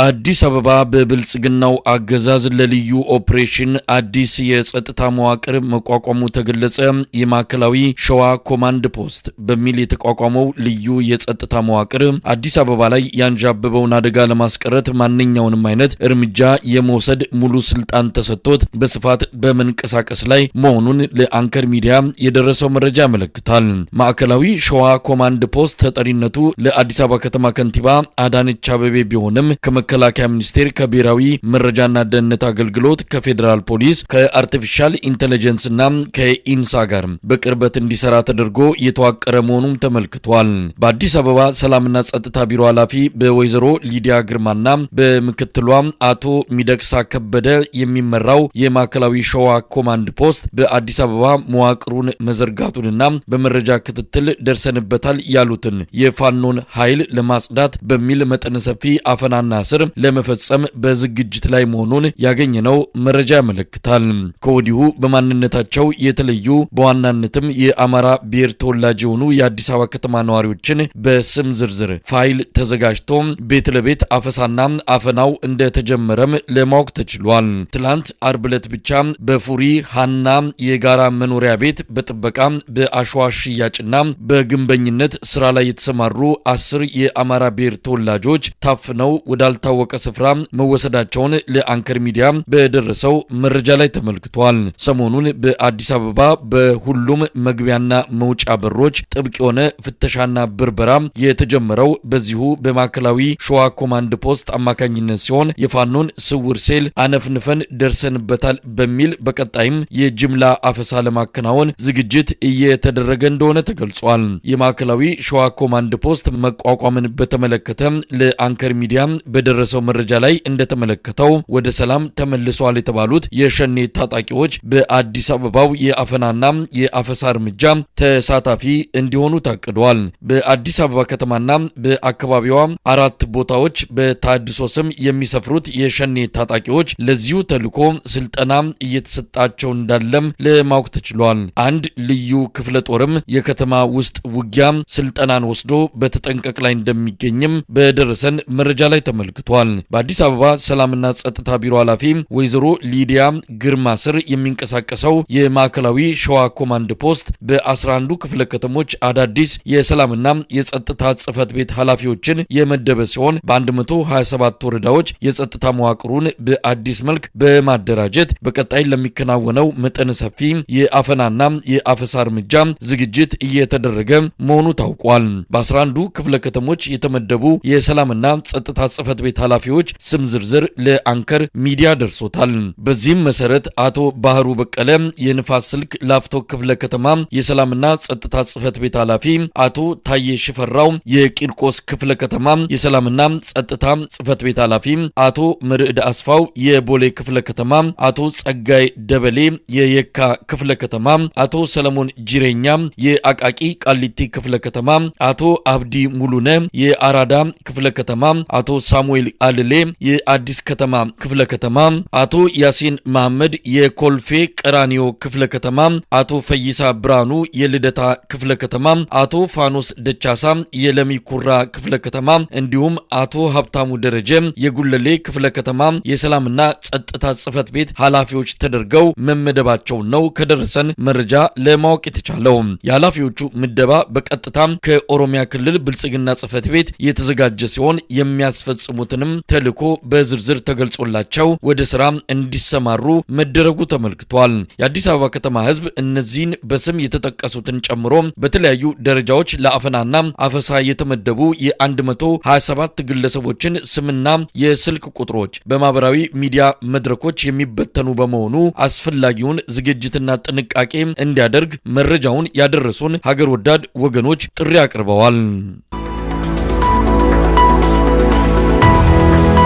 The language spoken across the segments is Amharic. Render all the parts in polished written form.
በአዲስ አበባ በብልጽግናው አገዛዝ ለልዩ ኦፕሬሽን አዲስ የጸጥታ መዋቅር መቋቋሙ ተገለጸ። የማዕከላዊ ሸዋ ኮማንድ ፖስት በሚል የተቋቋመው ልዩ የጸጥታ መዋቅር አዲስ አበባ ላይ ያንዣበበውን አደጋ ለማስቀረት ማንኛውንም አይነት እርምጃ የመውሰድ ሙሉ ስልጣን ተሰጥቶት በስፋት በመንቀሳቀስ ላይ መሆኑን ለአንከር ሚዲያ የደረሰው መረጃ ያመለክታል። ማዕከላዊ ሸዋ ኮማንድ ፖስት ተጠሪነቱ ለአዲስ አበባ ከተማ ከንቲባ አዳነች አቤቤ ቢሆንም ከመከላከያ ሚኒስቴር፣ ከብሔራዊ መረጃና ደህንነት አገልግሎት፣ ከፌዴራል ፖሊስ፣ ከ artificial intelligence እና ከኢንሳ ጋር በቅርበት እንዲሰራ ተደርጎ የተዋቀረ መሆኑም ተመልክቷል። በአዲስ አበባ ሰላምና ጸጥታ ቢሮ ኃላፊ በወይዘሮ ሊዲያ ግርማና በምክትሏ አቶ ሚደቅሳ ከበደ የሚመራው የማዕከላዊ ሸዋ ኮማንድ ፖስት በአዲስ አበባ መዋቅሩን መዘርጋቱንና በመረጃ ክትትል ደርሰንበታል ያሉትን የፋኖን ኃይል ለማጽዳት በሚል መጠነ ሰፊ አፈናና እስር ለመፈጸም በዝግጅት ላይ መሆኑን ያገኘነው መረጃ ያመለክታል። ከወዲሁ በማንነታቸው የተለዩ በዋናነትም የአማራ ብሔር ተወላጅ የሆኑ የአዲስ አበባ ከተማ ነዋሪዎችን በስም ዝርዝር ፋይል ተዘጋጅቶ ቤት ለቤት አፈሳና አፈናው እንደተጀመረም ለማወቅ ተችሏል። ትላንት አርብ ዕለት ብቻ በፉሪ ሀና የጋራ መኖሪያ ቤት በጥበቃ፣ በአሸዋ ሽያጭና በግንበኝነት ስራ ላይ የተሰማሩ 10 የአማራ ብሔር ተወላጆች ታፍነው ወዳልታወቀ ስፍራ መወሰዳቸውን ለአንከር ሚዲያ በደረሰው መረጃ ላይ ተመልክቷል። ሰሞኑን በአዲስ አበባ በሁሉም መግቢያና መውጫ በሮች ጥብቅ የሆነ ፍተሻና ብርበራ የተጀመረው በዚሁ በማዕከላዊ ሸዋ ኮማንድ ፖስት አማካኝነት ሲሆን የፋኖን ስውር ሴል አነፍንፈን ደርሰንበታል በሚል በቀጣይም የጅምላ አፈሳ ለማከናወን ዝግጅት እየተደረገ እንደሆነ ተገልጿል። የማዕከላዊ ሸዋ ኮማንድ ፖስት መቋቋምን በተመለከተ ለአንከር ሚዲያ በደረሰው መረጃ ላይ እንደተመለከተው ወደ ሰላም ተመልሰዋል የተባሉት የሸኔ ታጣቂዎች በአዲስ አበባው የአፈናና የአፈሳ እርምጃ ተሳታፊ እንዲሆኑ ታቅዷል። በአዲስ አበባ ከተማና በአካባቢዋ አራት ቦታዎች በታድሶ ስም የሚሰፍሩት የሸኔ ታጣቂዎች ለዚሁ ተልዕኮ ስልጠና እየተሰጣቸው እንዳለም ለማወቅ ተችሏል። አንድ ልዩ ክፍለ ጦርም የከተማ ውስጥ ውጊያ ስልጠናን ወስዶ በተጠንቀቅ ላይ እንደሚገኝም በደረሰን መረጃ ላይ ተመልክቷል። በአዲስ አበባ ሰላምና ጸጥታ ቢሮ ኃላፊ ወይዘሮ ሊዲያ ግርማ ስር የሚንቀሳቀሰው የማዕከላዊ ሸዋ ኮማንድ ፖስት በ11ዱ ክፍለ ከተሞች አዳዲስ የሰላምና የጸጥታ ጽሕፈት ቤት ኃላፊዎችን የመደበ ሲሆን በ127 ወረዳዎች የጸጥታ መዋቅሩን በአዲስ መልክ በማደራጀት በቀጣይ ለሚከናወነው መጠነ ሰፊ የአፈናና የአፈሳ እርምጃ ዝግጅት እየተደረገ መሆኑ ታውቋል። በ11ዱ ክፍለ ከተሞች የተመደቡ የሰላምና ጸጥታ ጽሕፈት ቤት ኃላፊዎች ስም ዝርዝር ለአንከር ሚዲያ ደርሶታል። በዚህም መሰረት አቶ ባህሩ በቀለ የንፋስ ስልክ ላፍቶ ክፍለ ከተማ የሰላምና ጸጥታ ጽሕፈት ቤት ኃላፊ፣ አቶ ታዬ ሽፈራው የቂርቆስ ክፍለ ከተማ የሰላምና ጸጥታ ጽሕፈት ቤት ኃላፊ፣ አቶ ምርዕድ አስፋው የቦሌ ክፍለ ከተማ፣ አቶ ጸጋይ ደበሌ የየካ ክፍለ ከተማ፣ አቶ ሰለሞን ጅሬኛ የአቃቂ ቃሊቲ ክፍለ ከተማ፣ አቶ አብዲ ሙሉነ የአራዳ ክፍለ ከተማ፣ አቶ ሳሙኤል አልሌ የአዲስ ከተማ ክፍለ ከተማ፣ አቶ ያሲን መሐመድ የኮልፌ ቀራኒዮ ክፍለ ከተማ፣ አቶ ፈይሳ ብርሃኑ የልደታ ክፍለ ከተማ፣ አቶ ፋኖስ ደቻሳ የለሚ ኩራ ክፍለ ከተማ እንዲሁም አቶ ሀብታሙ ደረጀ የጉለሌ ክፍለ ከተማ የሰላምና ጸጥታ ጽሕፈት ቤት ኃላፊዎች ተደርገው መመደባቸውን ነው ከደረሰን መረጃ ለማወቅ የተቻለው። የኃላፊዎቹ ምደባ በቀጥታ ከኦሮሚያ ክልል ብልጽግና ጽሕፈት ቤት የተዘጋጀ ሲሆን የሚያስፈጽሙትንም ተልዕኮ በዝርዝር ተገልጾላቸው ወደ ስራ እንዲሰማሩ መደረጉ ተመልክቷል። የአዲስ አበባ ከተማ ሕዝብ እነዚህን በስም የተጠቀሱትን ጨምሮ በተለያዩ ደረጃዎች ለአፈናና አፈሳ የተመደቡ የ127 ግለሰቦችን ስምና የስልክ ቁጥሮች በማህበራዊ ሚዲያ መድረኮች የሚበተኑ በመሆኑ አስፈላጊውን ዝግጅትና ጥንቃቄ እንዲያደርግ መረጃውን ያደረሱን ሀገር ወዳድ ወገኖች ጥሪ አቅርበዋል።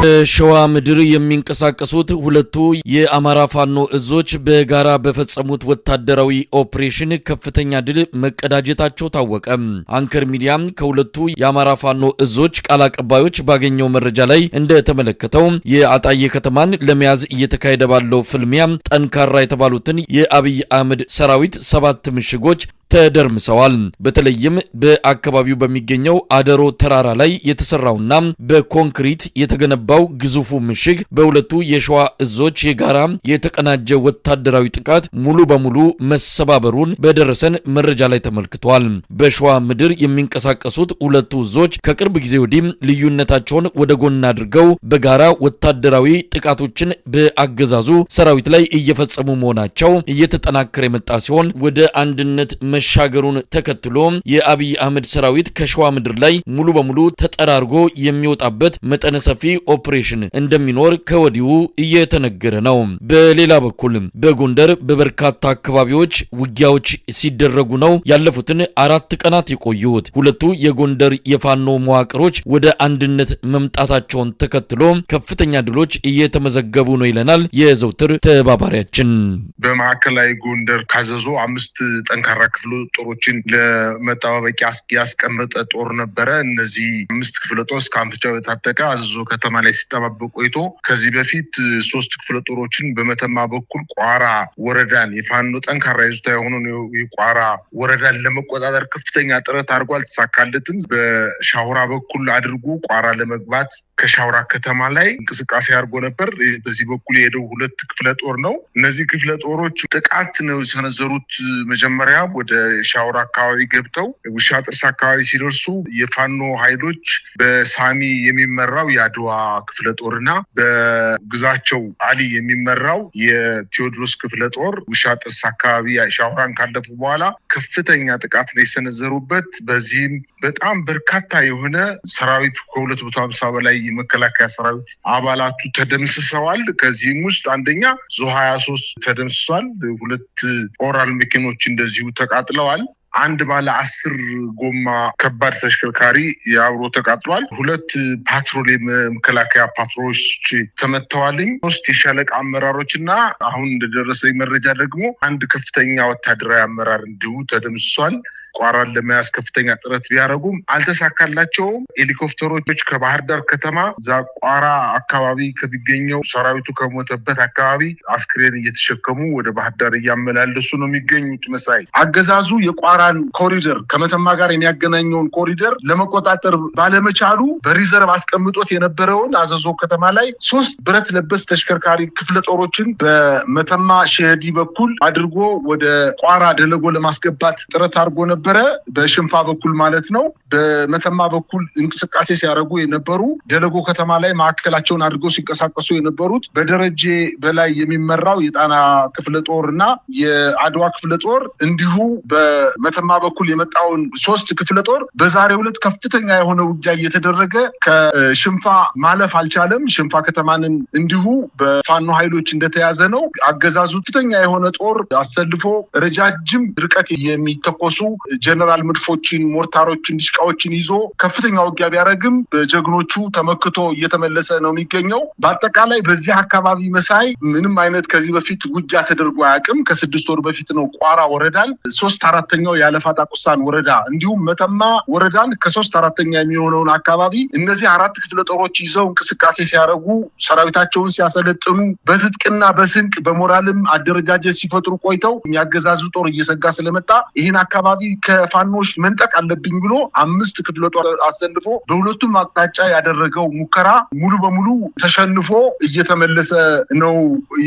በሸዋ ምድር የሚንቀሳቀሱት ሁለቱ የአማራ ፋኖ እዞች በጋራ በፈጸሙት ወታደራዊ ኦፕሬሽን ከፍተኛ ድል መቀዳጀታቸው ታወቀ። አንከር ሚዲያም ከሁለቱ የአማራ ፋኖ እዞች ቃል አቀባዮች ባገኘው መረጃ ላይ እንደተመለከተው የአጣዬ ከተማን ለመያዝ እየተካሄደ ባለው ፍልሚያ ጠንካራ የተባሉትን የአብይ አህመድ ሰራዊት 7 ምሽጎች ተደርምሰዋል። በተለይም በአካባቢው በሚገኘው አደሮ ተራራ ላይ የተሰራውና በኮንክሪት የተገነባው ግዙፉ ምሽግ በሁለቱ የሸዋ እዞች የጋራ የተቀናጀ ወታደራዊ ጥቃት ሙሉ በሙሉ መሰባበሩን በደረሰን መረጃ ላይ ተመልክቷል። በሸዋ ምድር የሚንቀሳቀሱት ሁለቱ እዞች ከቅርብ ጊዜ ወዲህ ልዩነታቸውን ወደ ጎን አድርገው በጋራ ወታደራዊ ጥቃቶችን በአገዛዙ ሰራዊት ላይ እየፈጸሙ መሆናቸው እየተጠናከረ የመጣ ሲሆን ወደ አንድነት መሻገሩን ተከትሎ የአብይ አህመድ ሰራዊት ከሸዋ ምድር ላይ ሙሉ በሙሉ ተጠራርጎ የሚወጣበት መጠነ ሰፊ ኦፕሬሽን እንደሚኖር ከወዲሁ እየተነገረ ነው። በሌላ በኩል በጎንደር በበርካታ አካባቢዎች ውጊያዎች ሲደረጉ ነው ያለፉትን 4 ቀናት የቆዩት። ሁለቱ የጎንደር የፋኖ መዋቅሮች ወደ አንድነት መምጣታቸውን ተከትሎ ከፍተኛ ድሎች እየተመዘገቡ ነው ይለናል የዘውትር ተባባሪያችን። በማዕከላዊ ጎንደር ካዘዞ 5 ጠንካራ ክፍለ ጦሮችን ለመጠባበቂያ ያስቀመጠ ጦር ነበረ። እነዚህ 5 ክፍለ ጦር እስከ አፍንጫው የታጠቀ አዘዞ ከተማ ላይ ሲጠባበቅ ቆይቶ ከዚህ በፊት 3 ክፍለ ጦሮችን በመተማ በኩል ቋራ ወረዳን የፋኖ ጠንካራ ይዞታ የሆነውን የቋራ ወረዳን ለመቆጣጠር ከፍተኛ ጥረት አድርጎ አልተሳካለትም። በሻውራ በኩል አድርጎ ቋራ ለመግባት ከሻውራ ከተማ ላይ እንቅስቃሴ አድርጎ ነበር። በዚህ በኩል የሄደው 2 ክፍለ ጦር ነው። እነዚህ ክፍለ ጦሮች ጥቃት ነው የሰነዘሩት። መጀመሪያ ወደ ሻውራ አካባቢ ገብተው ውሻ ጥርስ አካባቢ ሲደርሱ የፋኖ ኃይሎች በሳሚ የሚመራው የአድዋ ክፍለ ጦርና በግዛቸው አሊ የሚመራው የቴዎድሮስ ክፍለ ጦር ውሻ ጥርስ አካባቢ ሻውራን ካለፉ በኋላ ከፍተኛ ጥቃት ነው የሰነዘሩበት። በዚህም በጣም በርካታ የሆነ ሰራዊት ከ250 በላይ የመከላከያ ሰራዊት አባላቱ ተደምስሰዋል። ከዚህም ውስጥ አንደኛ ዙ 23 ተደምስሷል። 2 ኦራል መኪኖች እንደዚሁ ተቃጥለዋል። አንድ ባለ 10 ጎማ ከባድ ተሽከርካሪ አብሮ ተቃጥሏል። 2 ፓትሮል የመከላከያ ፓትሮሎች ተመተዋልኝ። 3 የሻለቃ አመራሮችና አሁን እንደደረሰኝ መረጃ ደግሞ አንድ ከፍተኛ ወታደራዊ አመራር እንዲሁ ተደምስሷል። ቋራን ለመያዝ ከፍተኛ ጥረት ቢያደርጉም አልተሳካላቸውም። ሄሊኮፕተሮች ከባህር ዳር ከተማ ዛቋራ አካባቢ ከሚገኘው ሰራዊቱ ከሞተበት አካባቢ አስክሬን እየተሸከሙ ወደ ባህር ዳር እያመላለሱ ነው የሚገኙት። መሳይ አገዛዙ የቋራን ኮሪደር ከመተማ ጋር የሚያገናኘውን ኮሪደር ለመቆጣጠር ባለመቻሉ በ reserve አስቀምጦት የነበረውን አዘዞ ከተማ ላይ 3 ብረት ለበስ ተሽከርካሪ ክፍለ ጦሮችን በመተማ ሸዲ በኩል አድርጎ ወደ ቋራ ደለጎ ለማስገባት ጥረት አድርጎ ነበር። በሽንፋ በኩል ማለት ነው። በመተማ በኩል እንቅስቃሴ ሲያደርጉ የነበሩ ደለጎ ከተማ ላይ ማዕከላቸውን አድርገው ሲንቀሳቀሱ የነበሩት በደረጀ በላይ የሚመራው የጣና ክፍለ ጦርና የአድዋ ክፍለ ጦር እንዲሁ በመተማ በኩል የመጣውን 3 ክፍለ ጦር በዛሬው ዕለት ከፍተኛ የሆነ ውጊያ እየተደረገ ከሽንፋ ማለፍ አልቻለም። ሽንፋ ከተማንን እንዲሁ በፋኖ ኃይሎች እንደተያዘ ነው። አገዛዙ ከፍተኛ የሆነ ጦር አሰልፎ ረጃጅም ርቀት የሚተኮሱ ጀነራል መድፎችን፣ ሞርታሮችን፣ ዲሽቃዎችን ይዞ ከፍተኛ ውጊያ ቢያደርግም በጀግኖቹ ተመክቶ እየተመለሰ ነው የሚገኘው። በአጠቃላይ በዚህ አካባቢ መሳይ ምንም አይነት ከዚህ በፊት ውጊያ ተደርጎ አያውቅም። ከ6 ወር በፊት ነው ቋራ ወረዳን 3/4 ያለፋ ጣቁሳን ወረዳ እንዲሁም መተማ ወረዳን ከ3/4 የሚሆነውን አካባቢ እነዚህ 4 ክፍለ ጦሮች ይዘው እንቅስቃሴ ሲያደርጉ ሰራዊታቸውን ሲያሰለጥኑ በትጥቅና በስንቅ በሞራልም አደረጃጀት ሲፈጥሩ ቆይተው ያገዛዙ ጦር እየሰጋ ስለመጣ ይህን አካባቢ ከፋኖች መንጠቅ አለብኝ ብሎ 5 ክፍለ ጦር አሰልፎ በሁለቱም አቅጣጫ ያደረገው ሙከራ ሙሉ በሙሉ ተሸንፎ እየተመለሰ ነው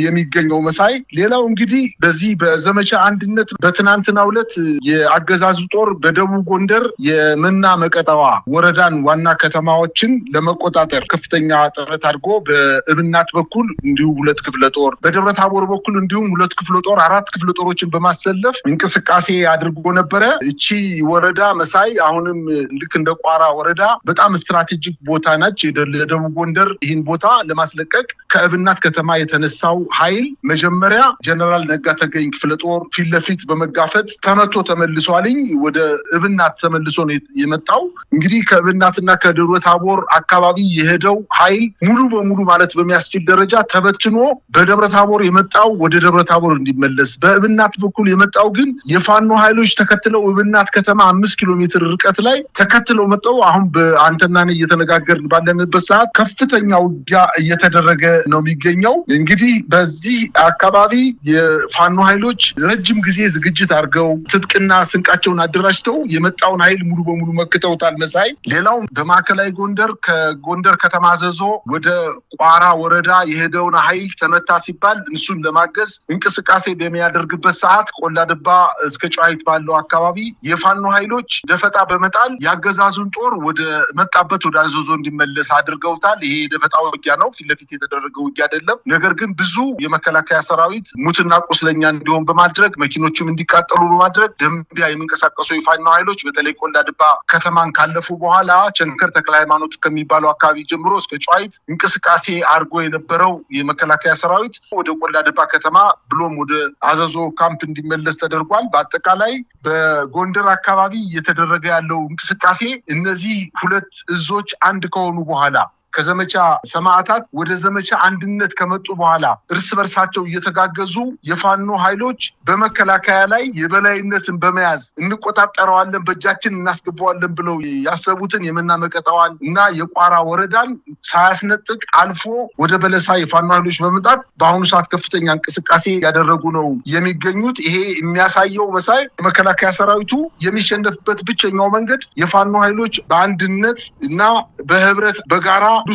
የሚገኘው። መሳይ ሌላው እንግዲህ በዚህ በዘመቻ አንድነት በትናንትናው ዕለት የአገዛዙ ጦር በደቡብ ጎንደር የመና መቀጠዋ ወረዳን ዋና ከተማዎችን ለመቆጣጠር ከፍተኛ ጥረት አድርጎ በእብናት በኩል እንዲሁ 2 ክፍለ ጦር በደብረ ታቦር በኩል እንዲሁም 2 ክፍለ ጦር 4 ክፍለ ጦሮችን በማሰለፍ እንቅስቃሴ አድርጎ ነበረ። እቺ ወረዳ መሳይ አሁንም ልክ እንደ ቋራ ወረዳ በጣም strategic ቦታ ናች። ለደቡብ ጎንደር ይህን ቦታ ለማስለቀቅ ከእብናት ከተማ የተነሳው ኃይል መጀመሪያ ጀነራል ነጋ ተገኝ ክፍለ ጦር ፊት ለፊት በመጋፈጥ ተመቶ ተመልሷልኝ። ወደ እብናት ተመልሶ ነው የመጣው። እንግዲህ ከእብናትና ከደብረ ታቦር አካባቢ የሄደው ኃይል ሙሉ በሙሉ ማለት በሚያስችል ደረጃ ተበትኖ በደብረ ታቦር የመጣው ወደ ደብረ ታቦር እንዲመለስ፣ በእብናት በኩል የመጣው ግን የፋኖ ኃይሎች ተከትለው እብናት ከተማ 5 ኪሎ ሜትር ርቀት ላይ ተከትለው መጥተው አሁን በአንተና እኔ እየተነጋገርን ባለንበት ሰዓት ከፍተኛ ውጊያ እየተደረገ ነው የሚገኘው። እንግዲህ በዚህ አካባቢ የፋኖ ኃይሎች ረጅም ጊዜ ዝግጅት አድርገው ትጥቅና ስንቃቸውን አደራጅተው የመጣውን ኃይል ሙሉ በሙሉ መክተውታል። መሳይ፣ ሌላው በማዕከላዊ ጎንደር ከጎንደር ከተማ አዘዞ ወደ ቋራ ወረዳ የሄደውን ኃይል ተመታ ሲባል እሱን ለማገዝ እንቅስቃሴ በሚያደርግበት ሰዓት ቆላድባ እስከ ጨዋይት ባለው አካባቢ የፋኖ ኃይሎች ደፈጣ በመጣል ያገዛዙን ጦር ወደ መጣበት ወደ አዘዞ እንዲመለስ አድርገውታል። ይሄ የደፈጣ ውጊያ ነው፣ ፊት ለፊት የተደረገ ውጊያ አይደለም። ነገር ግን ብዙ የመከላከያ ሰራዊት ሙትና ቁስለኛ እንዲሆን በማድረግ፣ መኪኖቹም እንዲቃጠሉ በማድረግ፣ ደንቢያ የሚንቀሳቀሱ የፋኖ ኃይሎች በተለይ ቆላድባ ከተማን ካለፉ በኋላ ቸንከር ተክለ ሃይማኖት ከሚባለው አካባቢ ጀምሮ እስከ ጨዋይት እንቅስቃሴ አድርጎ የነበረው የመከላከያ ሰራዊት ወደ ቆላድባ ከተማ ብሎም ወደ አዘዞ ካምፕ እንዲመለስ ተደርጓል። በአጠቃላይ በጎንደር አካባቢ እየተደረገ ያለው እንቅስቃሴ እነዚህ ሁለት እዞች አንድ ከሆኑ በኋላ፣ ከዘመቻ ሰማዕታት ወደ ዘመቻ አንድነት ከመጡ በኋላ፣ እርስ በርሳቸው እየተጋገዙ የፋኖ ኃይሎች በመከላከያ ላይ የበላይነትን በመያዝ እንቆጣጠረዋለን፣ በእጃችን እናስገባዋለን ብለው ያሰቡትን የመናመቀጠዋን እና የቋራ ወረዳን ሳያስነጥቅ አልፎ ወደ በለሳ የፋኖ ኃይሎች በመምጣት በአሁኑ ሰዓት ከፍተኛ እንቅስቃሴ ያደረጉ ነው የሚገኙት። ይሄ የሚያሳየው መሳይ፣ የመከላከያ ሰራዊቱ የሚሸነፍበት ብቸኛው መንገድ የፋኖ ኃይሎች በአንድነት እና በህብረት በጋራ አንዱ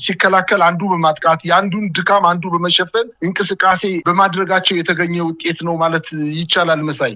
ሲከላከል አንዱ በማጥቃት፣ የአንዱን ድካም አንዱ በመሸፈን እንቅስቃሴ በማድረጋቸው የተገኘ ውጤት ነው ማለት ይቻላል መሳይ።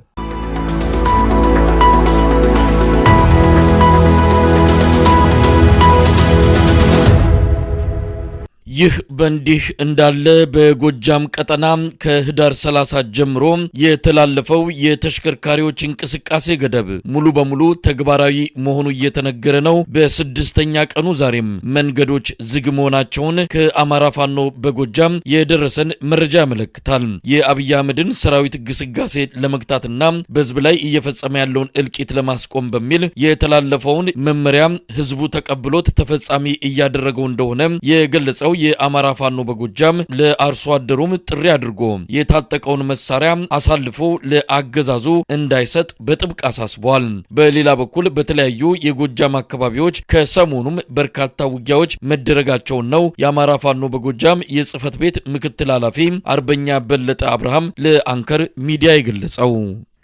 ይህ በእንዲህ እንዳለ በጎጃም ቀጠና ከህዳር 30 ጀምሮ የተላለፈው የተሽከርካሪዎች እንቅስቃሴ ገደብ ሙሉ በሙሉ ተግባራዊ መሆኑ እየተነገረ ነው። በስድስተኛ ቀኑ ዛሬም መንገዶች ዝግ መሆናቸውን ከአማራ ፋኖ በጎጃም የደረሰን መረጃ ያመለክታል። የአብይ አህመድን ሰራዊት ግስጋሴ ለመግታትና በህዝብ ላይ እየፈጸመ ያለውን እልቂት ለማስቆም በሚል የተላለፈውን መመሪያ ህዝቡ ተቀብሎት ተፈጻሚ እያደረገው እንደሆነ የገለጸው የአማራ ፋኖ በጎጃም፣ ለአርሶ አደሩም ጥሪ አድርጎ የታጠቀውን መሳሪያ አሳልፎ ለአገዛዙ እንዳይሰጥ በጥብቅ አሳስቧል። በሌላ በኩል በተለያዩ የጎጃም አካባቢዎች ከሰሞኑም በርካታ ውጊያዎች መደረጋቸውን ነው የአማራ ፋኖ በጎጃም የጽህፈት ቤት ምክትል ኃላፊ አርበኛ በለጠ አብርሃም ለአንከር ሚዲያ የገለጸው።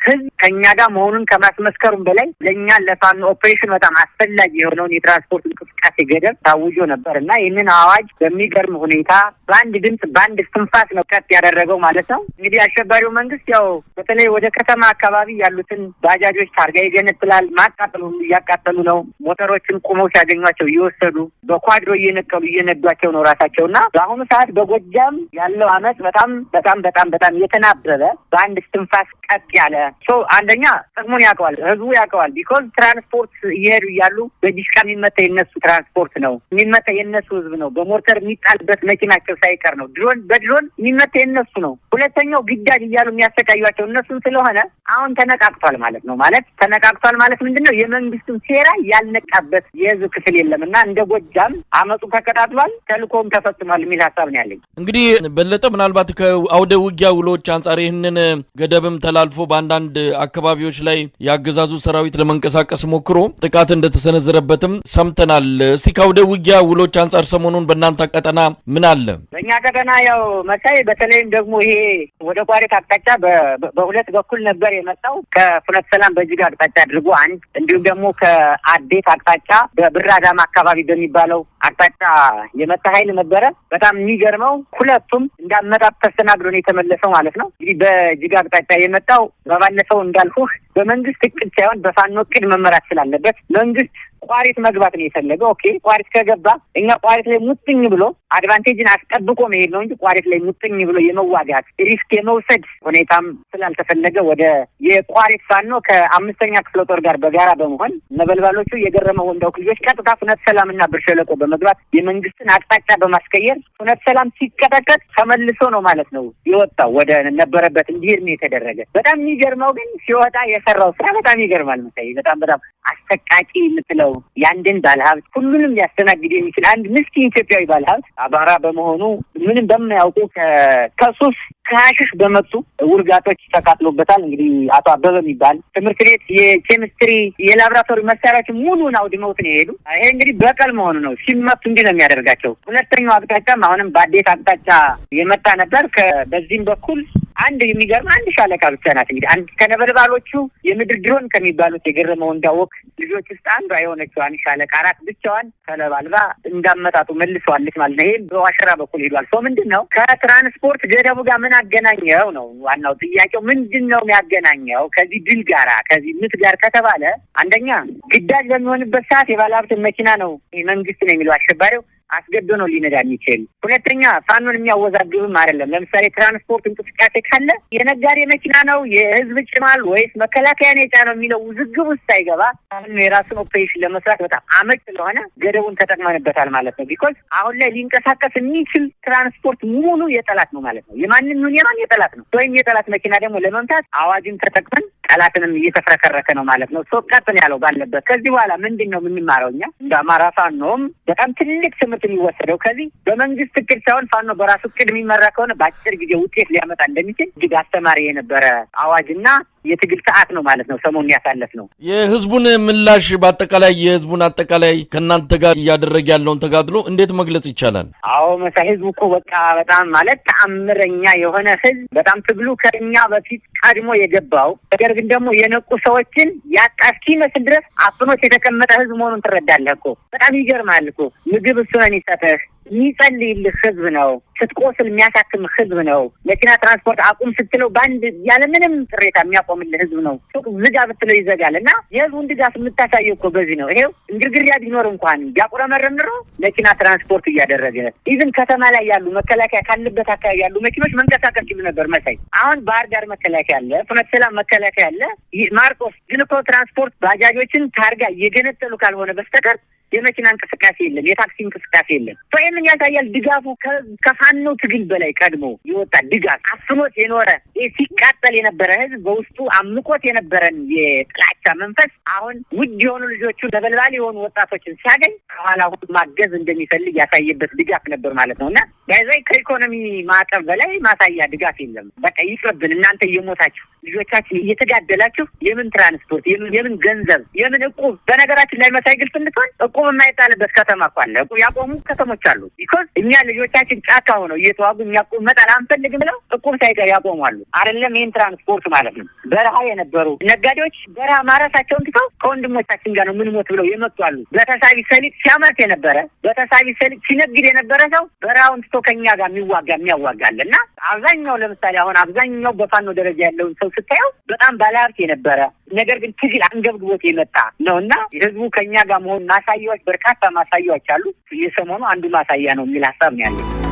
ህዝብ ከኛ ጋር መሆኑን ከማስመስከሩም በላይ ለእኛ ለፋኖ ኦፕሬሽን በጣም አስፈላጊ የሆነውን የትራንስፖርት እንቅስቃሴ ገደብ ታውጆ ነበር እና ይህንን አዋጅ በሚገርም ሁኔታ በአንድ ድምፅ፣ በአንድ እስትንፋስ ነው ቀጥ ያደረገው ማለት ነው። እንግዲህ አሸባሪው መንግስት ያው በተለይ ወደ ከተማ አካባቢ ያሉትን ባጃጆች ታርጋ ይገነጥላል። ማቃጠል ሁሉ እያቃጠሉ ነው። ሞተሮችን ቁመው ሲያገኟቸው እየወሰዱ፣ በኳድሮ እየነቀሉ እየነዷቸው ነው ራሳቸው። እና በአሁኑ ሰዓት በጎጃም ያለው አመፅ በጣም በጣም በጣም በጣም የተናበበ፣ በአንድ እስትንፋስ ቀጥ ያለ። አንደኛ ጥቅሙን ያውቀዋል፣ ህዝቡ ያውቀዋል። Because ትራንስፖርት እየሄዱ እያሉ በዲሽቃ የሚመታ የነሱ ትራንስፖርት ነው፣ የሚመታ የነሱ ህዝብ ነው። በሞርተር የሚጣልበት መኪናቸው ሳይቀር ነው። ድሮን በድሮን የሚመታ የነሱ ነው። ሁለተኛው ግዳጅ እያሉ የሚያሰቃዩቸው እነሱን ስለሆነ አሁን ተነቃቅቷል ማለት ነው። ማለት ተነቃቅቷል ማለት ምንድን ነው? የመንግስቱን ሴራ ያልነቃበት የህዝብ ክፍል የለም እና እንደ ጎጃም አመፁ ተቀጣጥሏል፣ ተልእኮውም ተፈጽሟል የሚል ሀሳብ ነው ያለኝ። እንግዲህ በለጠ፣ ምናልባት ከአውደ ውጊያ ውሎች አንጻር ይህንን ገደብም ተላልፎ በአንዳንድ አካባቢዎች ላይ የአገዛዙ ሰራዊት ለመንቀሳቀስ ሞክሮ ጥቃት እንደተሰነዘረበትም ሰምተናል። እስቲ ከአውደ ውጊያ ውሎች አንጻር ሰሞኑን በእናንተ ቀጠና ምን አለ? በእኛ ቀጠና ያው መሳይ፣ በተለይም ደግሞ ይሄ ወደ ቋሪት አቅጣጫ በሁለት በኩል ነበር የመጣው። ከፍኖተ ሰላም በጅጋ አቅጣጫ አድርጎ አንድ፣ እንዲሁም ደግሞ ከአዴት አቅጣጫ በብር አዳማ አካባቢ በሚባለው አቅጣጫ የመጣ ኃይል ነበረ። በጣም የሚገርመው ሁለቱም እንዳመጣጥ ተስተናግዶ ነው የተመለሰው ማለት ነው። እንግዲህ በጅጋ አቅጣጫ የመጣው በባለፈው እንዳልኩህ በመንግስት እቅድ ሳይሆን በፋኖ እቅድ መመራት ስላለበት መንግስት ቋሪት መግባት ነው የፈለገው። Okay፣ ቋሪት ከገባ እኛ ቋሪት ላይ ሙጥኝ ብሎ advantage ን አስጠብቆ መሄድ ነው እንጂ ቋሪት ላይ ሙጥኝ ብሎ የመዋጋት፣ risk የመውሰድ ሁኔታም ስላልተፈለገ ወደ የቋሪት ፋኖ ከአምስተኛ ክፍለ ጦር ጋር በጋራ በመሆን ነበልባሎቹ የገረመው ወንዳውክ ልጆች ቀጥታ ፍኖተ ሰላምና ብር ሸለቆ በመግባት የመንግስትን አቅጣጫ በማስቀየር ፍኖተ ሰላም ሲቀጠቀጥ ተመልሶ ነው ማለት ነው የወጣው፣ ወደ ነበረበት እንዲሄድ ነው የተደረገ። በጣም የሚገርመው ግን ሲወጣ የሰራው ስራ በጣም ይገርማል። መሳይ፣ በጣም በጣም አሰቃቂ የምትለው የአንድን ባለሀብት፣ ሁሉንም ሊያስተናግድ የሚችል አንድ ምስኪን ኢትዮጵያዊ ባለሀብት አማራ በመሆኑ ምንም በማያውቁ ከሱስ ከሐሺሽ በመጡ ውርጋጦች ተቃጥሎበታል። እንግዲህ አቶ አበበ የሚባል ትምህርት ቤት የኬሚስትሪ የላብራቶሪ መሳሪያዎች ሙሉን አውድመውት ነው የሄዱ። ይሄ እንግዲህ በቀል መሆኑ ነው። ሲመቱ እንዲህ ነው የሚያደርጋቸው። ሁለተኛው አቅጣጫም አሁንም በአዴት አቅጣጫ የመጣ ነበር። በዚህም በኩል አንድ የሚገርም አንድ ሻለቃ ብቻ ናት። እንግዲህ አንድ ከነበልባሎቹ የምድር ድሮን ከሚባሉት የገረመው እንዳወቅ ልጆች ውስጥ አንዷ የሆነችው አንድ ሻለቃ አራት ብቻዋን ተለባልባ እንዳመጣጡ መልሰዋለች ማለት ነው። ይሄም በዋሸራ በኩል ሄዷል። ሰው ምንድነው ከትራንስፖርት ገደቡ ጋር ምን አገናኘው ነው ዋናው ጥያቄው። ምንድነው የሚያገናኘው ከዚህ ድል ጋራ ከዚህ ምት ጋር ከተባለ አንደኛ ግዳጅ በሚሆንበት ሰዓት የባለሀብት መኪና ነው መንግስት ነው የሚለው አሸባሪው አስገድዶ ነው ሊነዳ የሚችል። ሁለተኛ ፋኖን የሚያወዛግብም አይደለም። ለምሳሌ ትራንስፖርት እንቅስቃሴ ካለ የነጋዴ መኪና ነው የህዝብ ጭኗል ወይስ መከላከያ ነው የጫነው የሚለው ውዝግብ ውስጥ ሳይገባ ፋኖ የራሱን ኦፕሬሽን ለመስራት በጣም አመች ስለሆነ ገደቡን ተጠቅመንበታል ማለት ነው። because አሁን ላይ ሊንቀሳቀስ የሚችል ትራንስፖርት ሙሉ የጠላት ነው ማለት ነው። የማንም ይሁን የማን የጠላት ነው። ወይም የጠላት መኪና ደግሞ ለመምታት አዋጅን ተጠቅመን ጠላትንም እየተፍረከረከ ነው ማለት ነው። so ቀጥን ያለው ባለበት ከዚህ በኋላ ምንድነው የምንማረው እኛ እንደ አማራ ፋኖም በጣም ትልቅ ትምህርት የሚወሰደው ከዚህ በመንግስት እቅድ ሳይሆን ፋኖ በራሱ እቅድ የሚመራ ከሆነ በአጭር ጊዜ ውጤት ሊያመጣ እንደሚችል እጅግ አስተማሪ የነበረ አዋጅና የትግል ሰዓት ነው ማለት ነው። ሰሞኑን ያሳለፍነው የህዝቡን ምላሽ በአጠቃላይ የህዝቡን አጠቃላይ ከእናንተ ጋር እያደረገ ያለውን ተጋድሎ እንዴት መግለጽ ይቻላል? አዎ መሳይ፣ ህዝቡ እኮ በቃ በጣም ማለት ተአምረኛ የሆነ ህዝብ፣ በጣም ትግሉ ከኛ በፊት ቀድሞ የገባው ነገር ግን ደግሞ የነቁ ሰዎችን ያጣ እስኪመስል ድረስ አፍኖት የተቀመጠ ህዝብ መሆኑን ትረዳለህ እኮ። በጣም ይገርማል እኮ። ምግብ እሱ ነው የሚሰጥህ፣ የሚጸልይልህ ህዝብ ነው። ስትቆስል የሚያሳክም ህዝብ ነው። መኪና ትራንስፖርት አቁም ስትለው በአንድ ያለምንም ቅሬታ የሚያቆምልህ ህዝብ ነው። ሱቅ ዝጋ ብትለው ይዘጋል። እና የህዝቡን ድጋፍ የምታሳየው እኮ በዚህ ነው። ይሄው እንግርግሪያ ቢኖር እንኳን ቢያቁረመርም ኑሮ መኪና ትራንስፖርት እያደረገ even ከተማ ላይ ያሉ መከላከያ ካለበት አካባቢ ያሉ መኪኖች መንቀሳቀስ ይሉ ነበር መሳይ። አሁን ባህር ዳር መከላከያ አለ፣ ፍኖተ ሰላም መከላከያ አለ፣ ማርቆስ ግን እኮ ትራንስፖርት ባጃጆችን ታርጋ እየገነጠሉ ካልሆነ በስተቀር የመኪና እንቅስቃሴ የለም፣ የታክሲ እንቅስቃሴ የለም። ይህንን ያሳያል ድጋፉ ከፋኖ ትግል በላይ ቀድሞ የወጣ ድጋፍ፣ አፍኖት የኖረ ሲቃጠል የነበረ ህዝብ በውስጡ አምቆት የነበረን የጥላቻ መንፈስ አሁን ውድ የሆኑ ልጆቹ ነበልባል የሆኑ ወጣቶችን ሲያገኝ ከኋላ ማገዝ እንደሚፈልግ ያሳየበት ድጋፍ ነበር ማለት ነው። እና በዛ ከኢኮኖሚ ማዕቀብ በላይ ማሳያ ድጋፍ የለም። በቃ ይቅርብን፣ እናንተ እየሞታችሁ ልጆቻችን እየተጋደላችሁ የምን ትራንስፖርት፣ የምን ገንዘብ፣ የምን እቁብ። በነገራችን ላይ መሳይ ግልጽ እንድትሆን እቁብ የማይጣልበት ከተማ እኮ አለ። እቁብ ያቆሙ ከተሞች አሉ። because እኛ ልጆቻችን ጫካ ሆነው እየተዋጉ እኛ እቁብ መጣል አንፈልግም ብለው እቁብ ሳይቀር ያቆማሉ። አይደለም ይህን ትራንስፖርት ማለት ነው። በረሃ የነበሩ ነጋዴዎች በረሃ ማረሳቸውን ትተው ከወንድሞቻችን ጋር ነው ምንሞት ብለው የመጡ አሉ። በተሳቢ ሰሊጥ ሲያመርት የነበረ፣ በተሳቢ ሰሊጥ ሲነግድ የነበረ ሰው በረሃውን ትቶ ከኛ ጋር የሚዋጋ የሚያዋጋል። እና አብዛኛው ለምሳሌ አሁን አብዛኛው በፋኖ ደረጃ ያለውን ሰው ስታየው በጣም ባለሀብት የነበረ ነገር ግን ትግል አንገብግቦት የመጣ ነው። እና ህዝቡ ከኛ ጋር መሆን ማሳያዎች በርካታ ማሳያዎች አሉ። የሰሞኑ አንዱ ማሳያ ነው የሚል ሀሳብ ነው ያለው።